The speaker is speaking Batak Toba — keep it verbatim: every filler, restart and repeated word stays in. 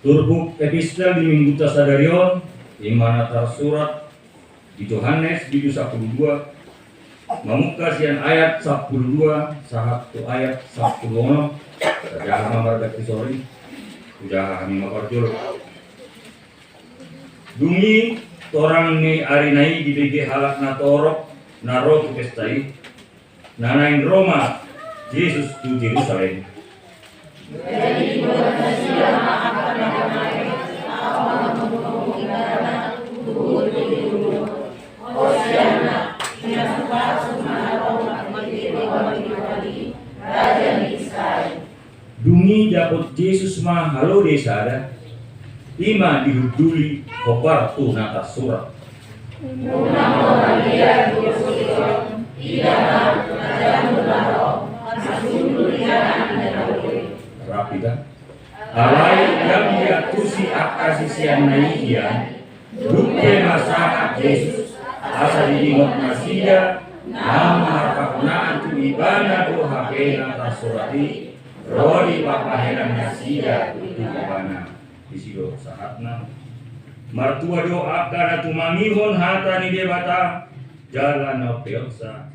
Turpuk epistel di mingguta sadari on, i ma na tarsurat di Johannes bindu sampulu dua, mamungka sian ayat sampulu dua sahat tu ayat sampulu onom. Tajaha ma marga kisori, tajaha hami ma parjolo. Dung i, torang ni ari na i dibege halak na torop na ro tu pesta i, na naeng ro ma Jesus tu Jerusalem. Dung i dapot Jesus ma halode sada, i ma dihunduli hombar tu na tarsurat. Rapi da. Alai ndang diantusi angka siseanna i hian, dung pe marsahat Jesus, asa didingot nasida, naung marpahunaan tu ibana do hape na tarsurat i, ro dipapahenan nasida tu ibana. Disi do sahatna. Martua do angka na tumangihon hata ni Debata, jala na umpeopsa